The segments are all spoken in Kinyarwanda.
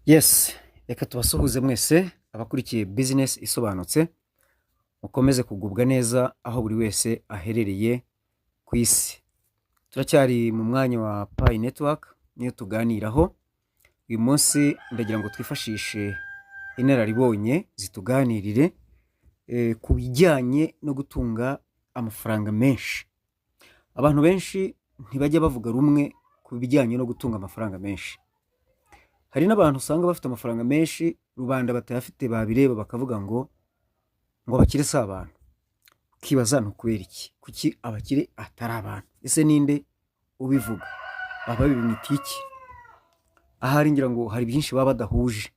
Yes, reka tubasuhuze mwese abakurikiye Business Isobanutse, mukomeze kugubwa neza aho buri wese aherereye ku isi. Turacyari mu mwanya wa Pi Network, niyo tuganiraho. Uyu munsi ndagira ngo twifashishe inararibonye zituganirire ku bijyanye no gutunga amafaranga menshi. Abantu benshi ntibajya bavuga rumwe ku bijyanye no gutunga amafaranga menshi. Hari n'abantu usanga bafite amafaranga menshi, rubanda batayafite babireba bakavuga ngo abakire si abantu. Ukibaza ni ukubera iki? Kuki abakire atari abantu? Ese ninde ubivuga? Baba babimwita iki? Ahari ngira ngo hari byinshi baba badahuje.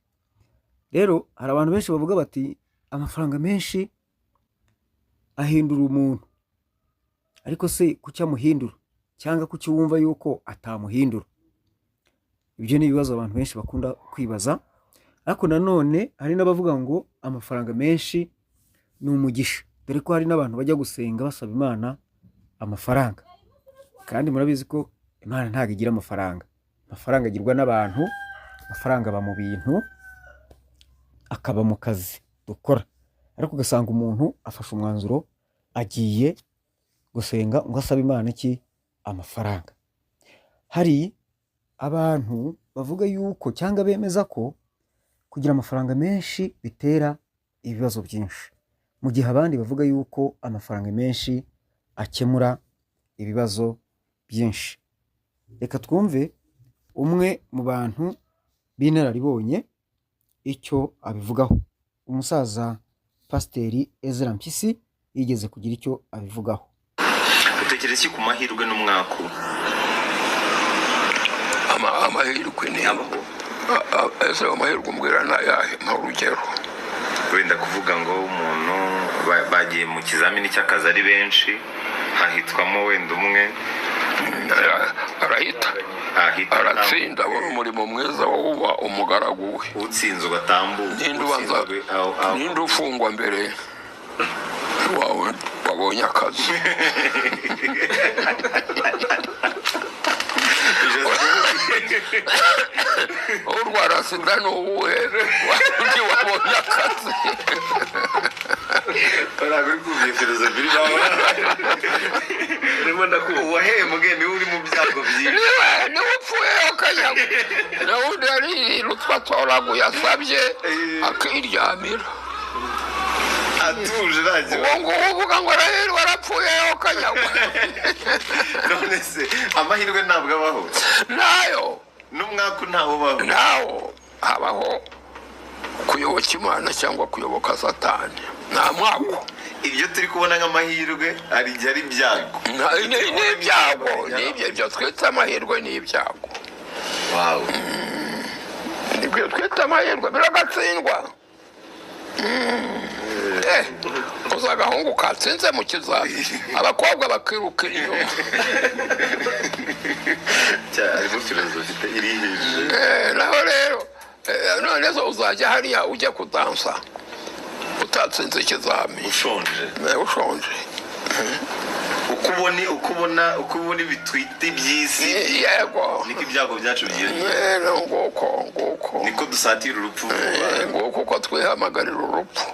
Rero hari abantu benshi bavuga bati amafaranga menshi ahindura umuntu. Ariko se kuki amuhindura? Cyangwa kuki wumva yuko atamuhindura? Ibyo ni ibibazo abantu benshi bakunda kwibaza. Ariko nanone hari n'abavuga ngo amafaranga menshi ni umugisha. Dore ko hari n'abantu bajya gusenga basaba Imana amafaranga. Kandi murabizi ko Imana ntabwo igira amafaranga. Amafaranga agirwa n'abantu, amafaranga aba mu bintu, akaba mu kazi dukora. Ariko ugasanga umuntu afashe umwanzuro agiye gusenga ngo asabe Imana iki? Amafaranga. Hari abantu bavuga yuko cyangwa bemeza ko kugira amafaranga menshi bitera ibibazo byinshi. Mu gihe abandi bavuga yuko amafaranga menshi akemura ibibazo byinshi. Reka twumve umwe mu bantu b'inararibonye icyo abivugaho. Umusaza Pasiteri Ezra Mpyisi yigeze kugira icyo abivugaho. Utekereza iki ku mahirwe n'umwaku? Amahirwe ni Abaho. Ese amahirwe umbwira ni ayahe? Mpa urugero. Wenda kuvuga ngo umuntu bagiye mu kizamini cy'akazi ari benshi, hahitwamo wenda umwe. Arahita ahita aratsinda, abona umurimo mwiza, wowe uba umugaragu we. Utsinze ugatambuka. Ninde ubanza? Utsinzwe aho. Ninde ufungwa mbere wawe wabonye akazi? Urwara sida ni uwuhe undi wabonye akazi? Ntabwo uri kumva iyo filozofi irimo. Ndimo ndakumva. Uwahembwe niwe uri mu byago byinshi. Niwe upfuye akajya, nawe undi aririra utwo atoraguye asabye, akiryamira atuje, nta kibazo. Uwo nguwo uvuga ngo arahirwa arapfuye akanyagwa. None se amahirwe ntabwo abaho? Nayo. N'umwaku ntawo ubaho? Nawo habaho kuyoboka Imana cyangwa kuyoboka Satani, nta mwaku. Ibyo turi kubona nk'amahirwe hari igihe ari ibyago. Ni ibyago, ni ibyo twita amahirwe ni ibyago. Nibyo twita amahirwe biragatsindwa. Uzi agahungu katsinze mu kizami, abakobwa bakiruka inyuma. Harimo filozofi iri hejuru. Naho rero none se uzajya hariya ujya kudansa utatsinze ikizami? Ushonje. Ushonje. Uko ubona ibitwite iby'isi, niko ibyago byacu byiyongera. Nguko nguko. Niko dusatira urupfu vuba. Nguko uko twihamagarira urupfu.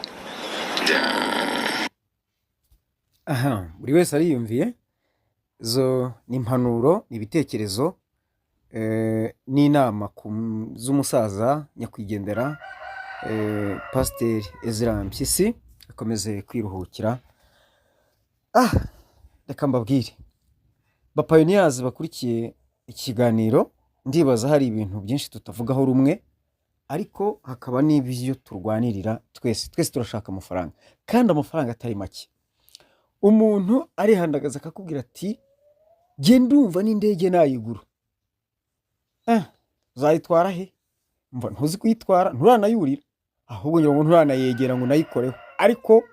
Aha buri wese ariyumviye, izo ni impanuro, ni ibitekerezo n'inama z'umusaza nyakwigendera Pasiteri Ezra Mpyisi, akomeze kwiruhukira. Reka mbabwire bapioneers bakurikiye ikiganiro, ndibaza hari ibintu byinshi tutavugaho rumwe, ariko hakaba n'ibyo turwanirira twese. Twese turashaka amafaranga, kandi amafaranga atari make. Umuntu arihandagaza akakubwira ati jye ndumva n'indege nayigura. Uzayitwara he? Mva ntuzi kuyitwara, nturanayurira, ahubwo ngira ngo nturanayegera ngo unayikoreho. Ariko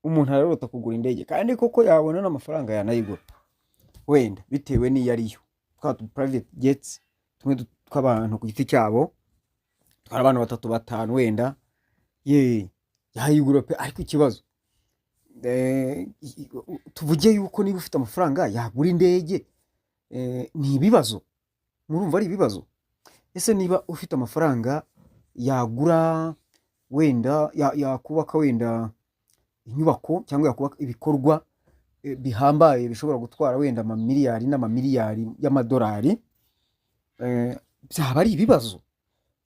umuntu ararota kugura indege, kandi koko yabona n'amafaranga yanayigura, wenda bitewe n'iyo ariyo, twa tu private jets tumwe tw'abantu ku giti cyabo, twari abantu batatu, batanu, wenda ye yayigura pe. Ariko ikibazo, tuvuge yuko niba ufite amafaranga yagura indege, ni ibibazo, murumva ari ibibazo. Ese niba ufite amafaranga Yagura wenda yakubaka wenda inyubako cyangwa yakubaka ibikorwa bihambaye bishobora gutwara wenda amamiliyari n'amamiliyari y'amadolari, byaba ari ibibazo?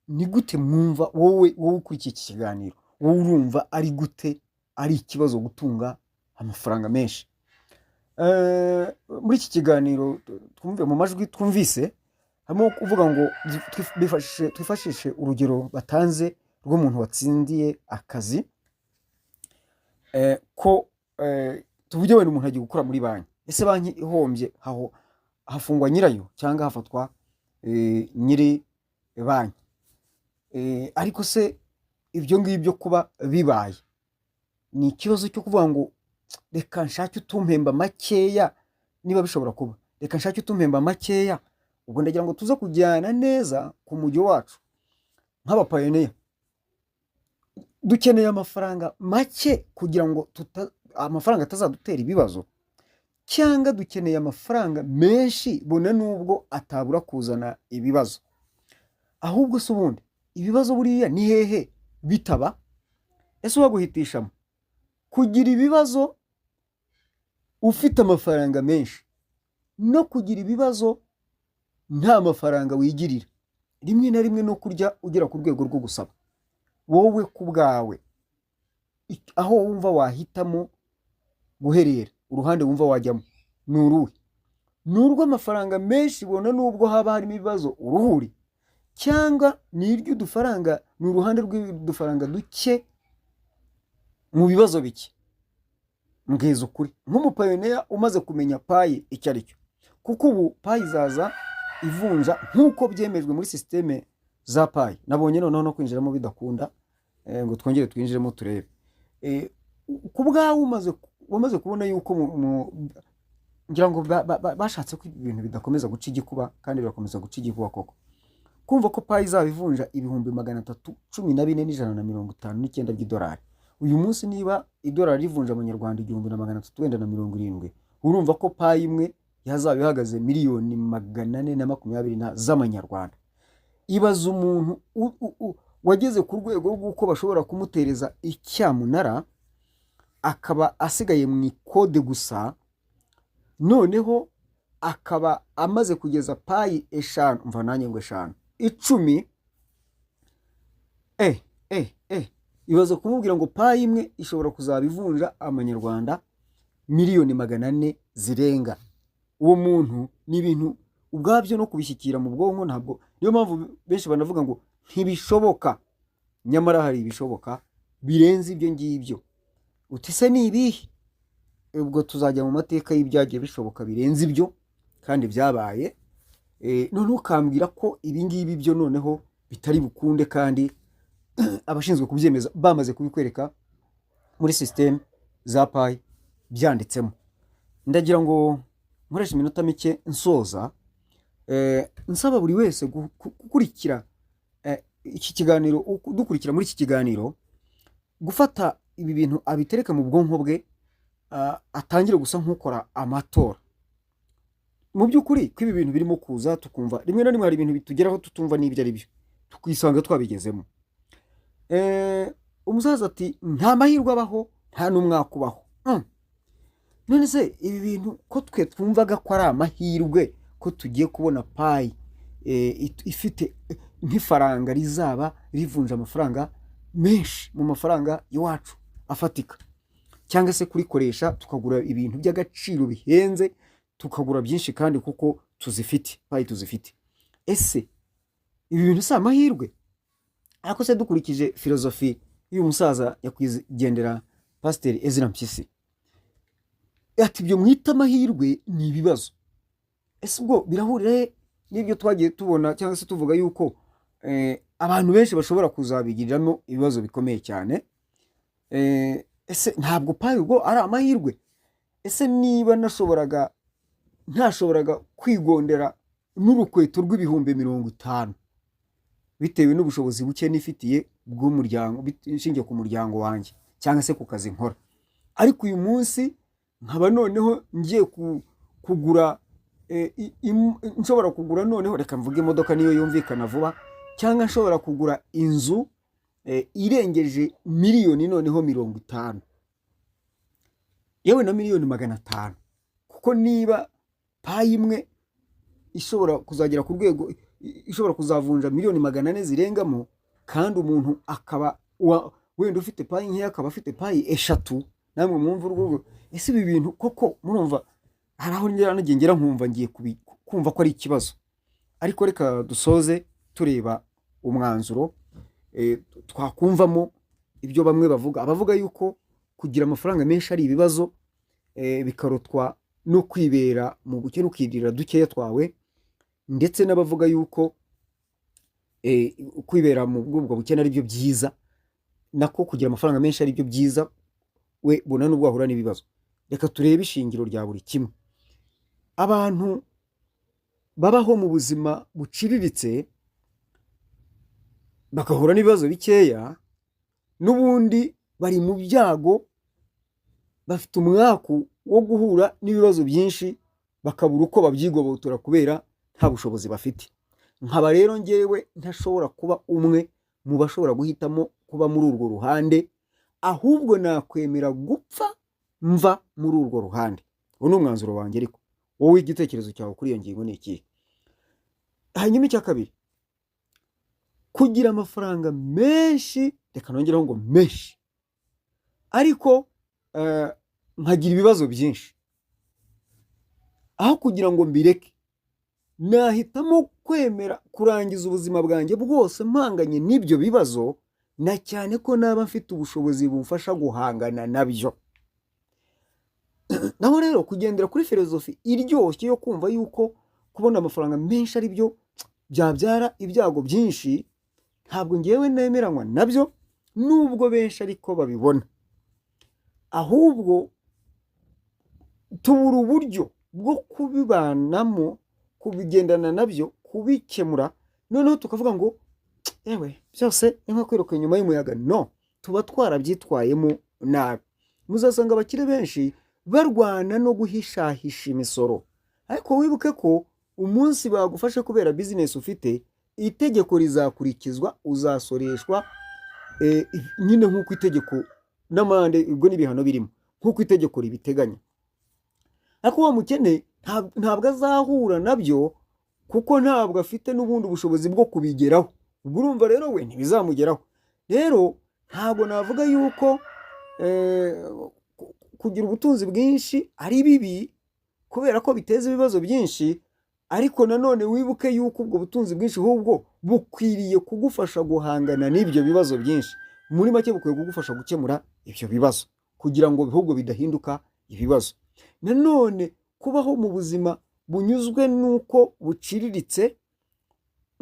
Ni gute mwumva wowe ukurikiye iki kiganiro, wowe urumva ari gute ari ikibazo gutunga amafaranga menshi? Muri iki kiganiro twumve mu majwi twumvise harimo kuvuga ngo twifashishe urugero batanze rw'umuntu watsindiye akazi, ko tuvuge wenda umuntu agiye gukora muri banki. Ese banki ihombye hafungwa nyirayo cyangwa hafatwa nyiri banki? Ariko se ibyo ngibyo kuba bibaye ni ikibazo cyo kuvuga ngo reka nshake utumpemba makeya? Niba bishobora kuba, reka nshake utumpemba makeya. Ubwo ndagira ngo tuze kujyana neza ku mujyo wacu nk'abapayoniya. Dukeneye amafaranga make kugira ngo amafaranga atazadutera ibibazo, cyangwa dukeneye amafaranga menshi bona nubwo atabura kuzana ibibazo? Ahubwo se ubundi ibibazo buriya ni hehe bitaba? Ese uwaguhitishamo kugira ibibazo ufite amafaranga menshi no kugira ibibazo nta mafaranga wigirira, rimwe na rimwe no kurya ugera ku rwego rwo gusaba, wowe ku bwawe aho wumva wahitamo guherera, uruhande wumva wajyamo ni uruhe? Ni urw'amafaranga menshi bona nubwo haba harimo ibibazo uruhuri, cyangwa ni iry'udufaranga, ni uruhande rw'udufaranga duke mu bibazo bike? Mbwiza ukuri nk'umupayoniya umaze kumenya Pi icyo ari cyo, kuko ubu Pi izaza ivunja nk'uko byemejwe muri sisiteme za Pi. Nabonye noneho no kwinjiramo bidakunda, ngo twongere twinjiremo turebe. Ku bwawe wamaze kubona yuko ngira ngo bashatse ko ibintu bidakomeza guca igikuba, kandi birakomeza guca igikuba koko. Kumva ko Pi izaba ivunja 314,159 by'idolari uyu munsi, niba idolari rivunja amanyarwanda 1300 wenda na 70, urumva ko Pi imwe yazaba ihagaze miliyoni 420 z'amanyarwanda. Ibaza umuntu wageze ku rwego rw'uko bashobora kumutereza icyamunara, akaba asigaye mu ikode gusa, noneho akaba amaze kugeza Pi 5, mva nanjye ngo 5, 10. Ibaza kumubwira ngo Pi imwe ishobora kuzaba ivunja amanyarwanda miliyoni 400 zirenga. Uwo muntu ni ibintu ubwabyo no kubishyikira mu bwonko ntabwo. Niyo mpamvu benshi banavuga ngo ntibishoboka, nyamara hari ibishoboka birenze ibyo ngibyo. Uti se ni ibihe? Ubwo tuzajya mu mateka y'ibyagiye bishoboka birenze ibyo kandi byabaye. Noneho ukambwira ko ibi ngibi byo noneho bitari bukunde, kandi abashinzwe kubyemeza bamaze kubikwereka muri sisiteme za Pi byanditsemo. Ndagira ngo nkoreshe iminota mike nsoza, nsaba buri wese gukurikira iki kiganiro, dukurikira muri iki kiganiro, gufata ibi bintu abitereke mu bwonko bwe, atangire gusa nk'ukora amatora. Mu by'ukuri ko ibi bintu birimo kuza, tukumva rimwe na rimwe hari ibintu bitugeraho tutumva n'ibyo ari byo, tukisanga twabigezemo. Umusaza ati nta mahirwe abaho, nta n'umwaka ubaho. None se ibi bintu ko twe twumvaga ko ari amahirwe, ko tugiye kubona Pi ifite nk'ifaranga rizaba rivunja amafaranga menshi mu mafaranga iwacu afatika, cyangwa se kurikoresha tukagura ibintu by'agaciro bihenze, tukagura byinshi kandi kuko tuzifite, Pi tuzifite, ese ibi bintu si amahirwe? Ariko se dukurikije filozofi y'uyu musaza nyakwigendera Pasiteri Ezra Mpyisi, ati ibyo mwita amahirwe ni ibibazo. Ese ubwo birahurira he n'ibyo twagiye tubona cyangwa se tuvuga yuko abantu benshi bashobora kuzabigiriramo ibibazo bikomeye cyane? Ese ntabwo Pi ubwo ari amahirwe? Ese niba nashoboraga ntashoboraga kwigondera n'urukweto rw'ibihumbi 50 bitewe n'ubushobozi buke nifitiye bw'umuryango, nshingiye ku muryango wanjye cyangwa se ku kazi nkora, ariko uyu munsi nkaba noneho ngiye kugura, nshobora kugura noneho, reka mvuge imodoka niyo yumvikana vuba. cyangwa nshobora kugura inzu irengeje miliyoni noneho 50, yewe na miliyoni 500, kuko niba Pi imwe ishobora kuzagera ku rwego ishobora kuzavunja miliyoni 400 zirengamo, kandi umuntu akaba wenda ufite Pi nkeya akaba afite Pi 3, namwe mwumva urwo. Ese ibi bintu koko murumva hari aho ngera nagiye ngera nkumva ngiye kumva ko ari ikibazo? Ariko reka dusoze tureba umwanzuro twakumvamo ibyo bamwe bavuga, abavuga yuko kugira amafaranga menshi ari ibibazo, bikarutwa no kwibera mu bukene ukirira dukeya twawe, ndetse n'abavuga yuko kwibera mu bwo bukene ari byo byiza, nako kugira amafaranga menshi ari byo byiza, we bona nubwo wahura n'ibibazo. Reka turebe ishingiro rya buri kimwe. Abantu babaho mu buzima buciriritse bagahura n'ibibazo bikeya, n'ubundi bari mu byago, bafite umwaku wo guhura n'ibibazo byinshi bakabura uko babyigobotora kubera nta bushobozi bafite. Nkaba rero ngewe ntashobora kuba umwe mu bashobora guhitamo kuba muri urwo ruhande, ahubwo nakwemera gupfa mva muri urwo ruhande. Uwo ni umwanzuro wanjye, ariko wowe igitekerezo cyawe kuri iyo ngingo ni ikihe? Hanyuma icya kabiri, kugira amafaranga menshi, reka nongereho ngo menshi, ariko nkagira ibibazo byinshi, aho kugira ngo mbireke nahitamo kwemera kurangiza ubuzima bwanjye bwose mpanganye n'ibyo bibazo, na cyane ko naba mfite ubushobozi bumfasha guhangana nabyo. Naho rero kugendera kuri filozofi iryoshye yo kumva yuko kubona amafaranga menshi ari byo byabyara ibyago byinshi, ntabwo ngewe nemeranywa nabyo, nubwo benshi ariko babibona. Ahubwo tubura uburyo bwo kubibanamo, kubigendana nabyo, kubikemura, noneho tukavuga ngo yewe byose ni nko kwiruka inyuma y'umuyaga. No tuba twarabyitwayemo nabi. Muzasanga abakire benshi barwana no guhishahisha imisoro, ariko wibuke ko umunsi bagufashe kubera bizinesi ufite, itegeko rizakurikizwa, uzasoreshwa nyine nk'uko itegeko n'amande, ubwo n'ibihano birimo nk'uko itegeko ribiteganya. Ariko wa mukene ntabwo azahura nabyo, kuko ntabwo afite n'ubundi bushobozi bwo kubigeraho. Ubwo urumva rero we ntibizamugeraho. Rero ntabwo navuga yuko kugira ubutunzi bwinshi ari bibi kubera ko biteza ibibazo byinshi, ariko nanone wibuke yuko ubwo butunzi bwinshi ahubwo bukwiriye kugufasha guhangana n'ibyo bibazo byinshi. Muri make, bukwiye kugufasha gukemura ibyo bibazo kugira ngo ahubwo bidahinduka ibibazo. Nanone kubaho mu buzima bunyuzwe n'uko buciriritse,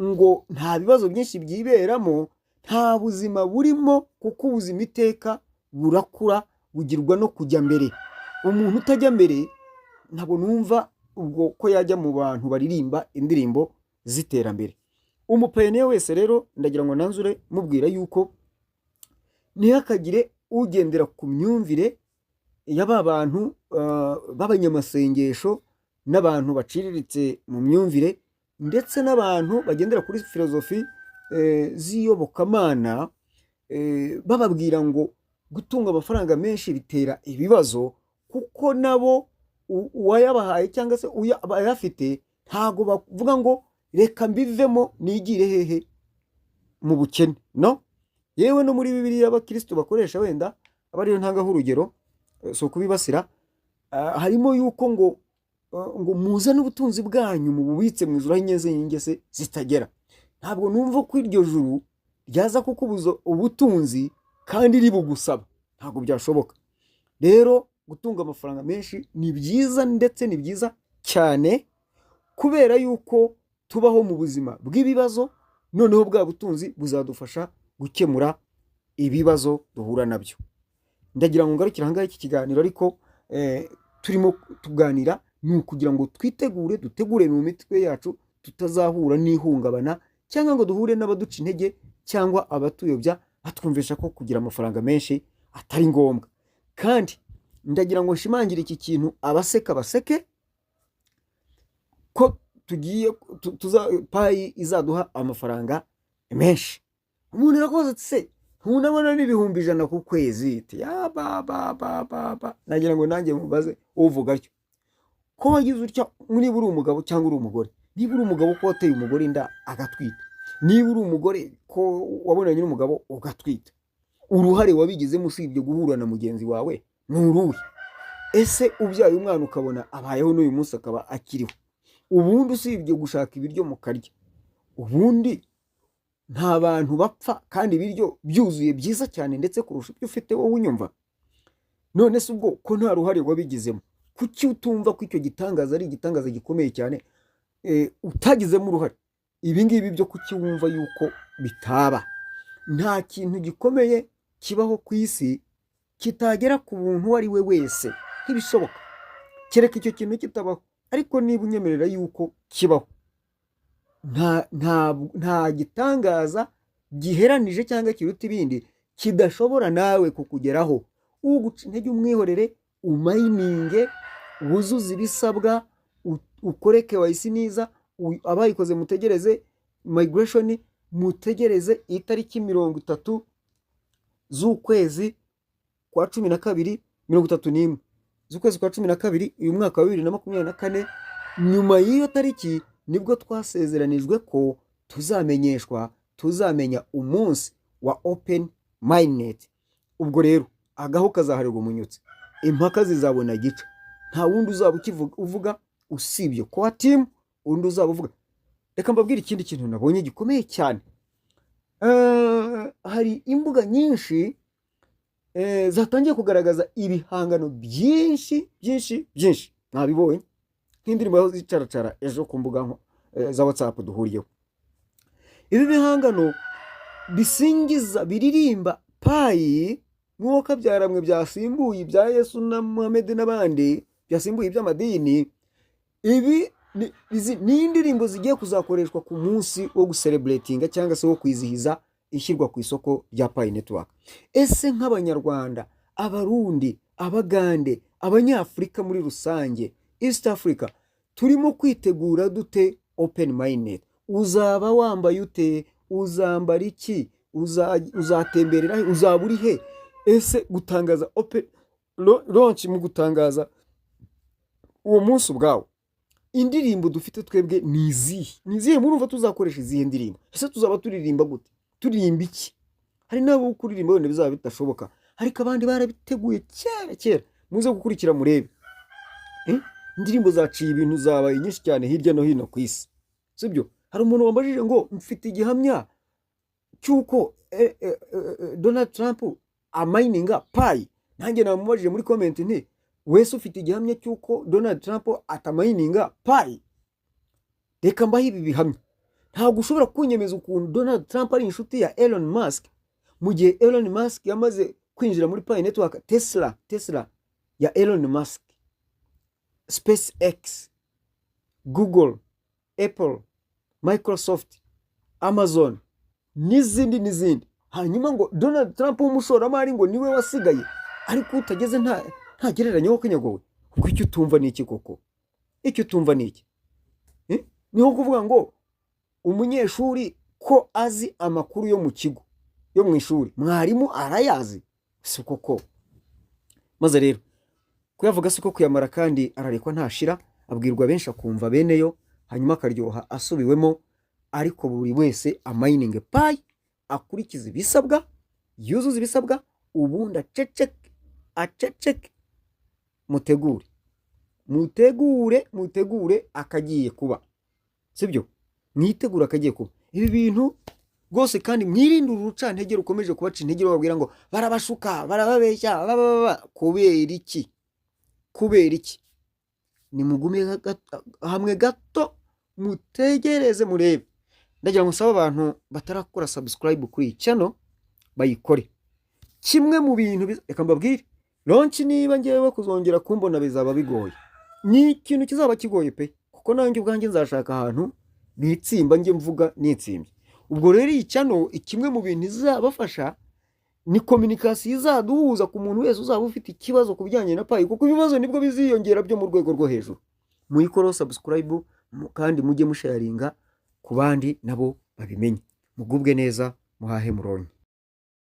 ngo nta bibazo byinshi byiberamo, nta buzima burimo, kuko ubuzima iteka burakura, bugirwa no kujya mbere. Umuntu utajya mbere ntabwo numva ubwo ko yajya mu bantu baririmba indirimbo z'iterambere. Umupayiniya wese rero ndagira ngo nanzure mubwira yuko ntihakagire ugendera ku myumvire ya ba bantu b'abanyamasengesho n'abantu baciriritse mu myumvire, ndetse n'abantu bagendera kuri filozofi z'iyobokamana, bababwira ngo gutunga amafaranga menshi bitera ibibazo, kuko nabo uwayabahaye cyangwa se abayafite ntabwo bavuga ngo reka mbivemo nigire hehe mu bukene. No yewe no muri Bibiliya abakirisitu bakoresha, wenda aba ariyo ntangaho urugero, si ukubibasira, harimo yuko ngo muzane ubutunzi bwanyu mububitse mu ijuru aho inyenzi n'ingese zitagera. Ntabwo numva ko iryo juru ryaza kukubuza ubutunzi kandi ribugusaba, ntabwo byashoboka. Rero gutunga amafaranga menshi ni byiza, ndetse ni byiza cyane, kubera yuko tubaho mu buzima bw'ibibazo, noneho bwa butunzi buzadufasha gukemura ibibazo duhura nabyo. Ndagira ngo ngarukire ahangaha iki kiganiro, ariko turimo tuganira ni ukugira ngo twitegure, dutegure mu mitwe yacu tutazahura n'ihungabana cyangwa ngo duhure n'abaduca intege cyangwa abatuyobya batwumvisha ko kugira amafaranga menshi atari ngombwa. Kandi ndagira ngo nshimangire iki kintu, abaseka baseke, ko tugiye Pi izaduha amafaranga Ni menshi. Umuntu arakubaza ati: "Se ntunabona n'100,000 ku kwezi?" Ati: "Ya ba ba ba ba ba." Nagira ngo nanjye mubaze uvuga atyo, ko wagize utya, niba uri umugabo cyangwa uri umugore, niba uri umugabo ko wateye umugore inda agatwita, niba uri umugore ko wabonanye n'umugabo ugatwita, uruhare wabigizemo usibye guhura na mugenzi wawe ni uruhe? Ese ubyaye umwana ukabona abayeho n'uyu munsi akaba akiriho, ubundi usibye gushaka ibiryo mukarya, ubundi nta bantu bapfa kandi ibiryo byuzuye byiza cyane ndetse kurusha ibyo ufite wowe unyumva? None se ubwo ko nta ruhare wabigizemo, kuki utumva ko icyo gitangaza ari igitangaza gikomeye cyane utagizemo uruhare? Ibi ngibi byo kuki wumva yuko bitaba? Nta kintu gikomeye kibaho ku isi kitagera ku muntu uwo ari we wese, ntibishoboka, kereka icyo kintu kitabaho. Ariko niba unyemerera yuko kibaho, nta gitangaza giheranije cyangwa kiruta ibindi kidashobora nawe kukugeraho. Uguca intege umwihorere, umayininge, wuzuze ibisabwa, ukore KYC neza. Abayikoze mutegereze migration, mutegereze itariki 30 z'ukwezi kwa 12, 31 z'ukwezi kwa 12 uyu mwaka wa 2024. Nyuma y'iyo tariki nibwo twasezeranijwe ko tuzamenyeshwa, tuzamenya umunsi wa open mainnet. Ubwo rero agaho kazaharirwa umunyutsi, impaka zizabona gica. Nta wundi uzaba ukivuga uvuga usibye core team, undi uzaba uvuga. Reka mbabwire ikindi kintu nabonye gikomeye cyane. Hari imbuga nyinshi zatangiye kugaragaza ibihangano byinshi byinshi byinshi, mwabibonye nk'indirimbo zicaracara ejo ku mbuga za WhatsApp duhuriyeho. Ibi bihangano bisingiza, biririmba Pi nk'uko kabyaramwe, byasimbuye ibya Yesu na Muhammed n'abandi, byasimbuye iby'amadini. Ibi izi ni indirimbo zigiye kuzakoreshwa ku munsi wo gucelebratinga cyangwa se wo kwizihiza ishyirwa ku isoko rya Pi Network. Ese nk'Abanyarwanda, Abarundi, Abagande, Abanyafurika muri rusange, East Africa, turimo kwitegura dute open mainnet? Uzaba wambaye ute? Uzambara iki? Uzatemberera he? Uzaba uri he? Ese gutangaza open launch, mu gutangaza uwo munsi ubwawo, indirimbo dufite twebwe ni izihe? Ni izihe? Murumva tuzakoresha izihe ndirimbo? Ese tuzaba turirimba gute? Turirimba iki? Hari n'abo kuririmba wenda bizaba bidashoboka, ariko abandi barabiteguye kera kera. Muze gukurikira murebe. Indirimbo zaciye ibintu, zabaye nyinshi cyane hirya no hino ku isi, sibyo? Hari umuntu wambajije ngo mfite igihamya cy'uko Donald Trump amayininga Pi. Nanjye namubajije muri comment nti: "Wese ufite igihamya cy'uko Donald Trump atamayininga Pi?" Reka mbahe ibi bihamya. Ntabwo ushobora kunyemeza ukuntu Donald Trump ari inshuti ya Elon Musk mu gihe Elon Musk yamaze kwinjira muri Pi Network. Tesla, Tesla ya Elon Musk, SpaceX, Google, Apple, Microsoft, Amazon n'izindi n'izindi, hanyuma ngo Donald Trump w'umushoramari ngo niwe wasigaye. Ariko utageze nta ntagereranya wo kanyagowe. Ubwo icyo utumva ni iki koko? Icyo utumva ni iki? Ni nko kuvuga ngo umunyeshuri ko azi amakuru yo mu kigo, yo mu ishuri, mwarimu arayazi, si koko? Maze rero kuyavuga si ko kuyamara, kandi ararekwa ntashira, abwirwa benshi akumva beneyo, hanyuma akaryoha asubiwemo. Ariko buri wese amayininge Pi, akurikize ibisabwa, yuzuze ibisabwa, ubundi aceceke, aceceke. Mutegure, mutegure, mutegure akagiye kuba, sibyo? Mwitegure akagiye kuba. Ibi bintu rwose, kandi mwirinde uru rucantege rukomeje kubaca intege, bababwira ngo barabashuka, barababeshya, bababa. Kubera iki? Kubera iki? Nimugume hamwe gato, mutegereze murebe. Ndagira ngo nsabe abantu batarakora subscribe kuri iyi channel bayikore. Kimwe mu bintu reka mbabwire, launch niba ngewe kuzongera kumbona bizaba bigoye, ni ikintu kizaba kigoye pe, kuko nanjye ubwanjye nzashaka ahantu nitsimba, njye mvuga nitsimbye. Ubwo rero iyi channel, kimwe mu bintu izabafasha ni communication izaduhuza ku muntu wese uzaba ufite ikibazo ku bijyanye na Pi, kuko ibibazo nibwo biziyongera byo mu rwego rwo hejuru. Muyikoreho subscribe kandi mujye musharinga ku bandi nabo babimenye. Mugubwe neza, muhahe muronke.